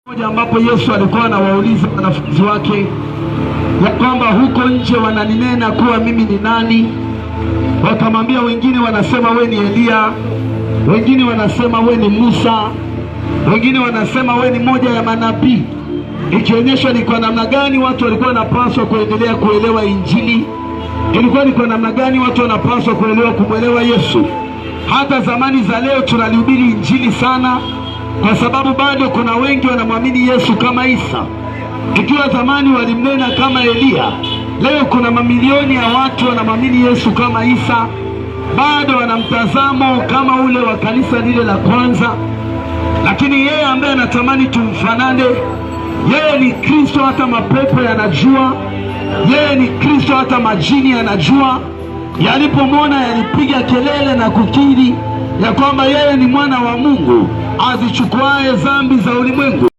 Moja ambapo Yesu alikuwa anawauliza wanafunzi wake ya kwamba huko nje wananinena kuwa mimi ni nani? Wakamwambia, wengine wanasema we ni Eliya, wengine wanasema we ni Musa, wengine wanasema we ni moja ya manabii, ikionyesha ni kwa namna gani watu walikuwa wanapaswa kuendelea kuelewa Injili, ilikuwa ni kwa namna gani watu wanapaswa kuelewa kumwelewa Yesu. Hata zamani za leo tunalihubiri Injili sana, kwa sababu bado kuna wengi wanamwamini Yesu kama Isa. Ikiwa zamani walimnena kama Eliya, leo kuna mamilioni ya watu wanamwamini Yesu kama Isa, bado wana mtazamo kama ule wa kanisa lile la kwanza. Lakini yeye ambaye anatamani tumfanane, yeye ni Kristo, hata mapepo yanajua yeye ni Kristo, hata majini yanajua. Yalipomwona yalipiga kelele na kukiri ya kwamba yeye ni mwana wa Mungu azichukuaye dhambi za ulimwengu.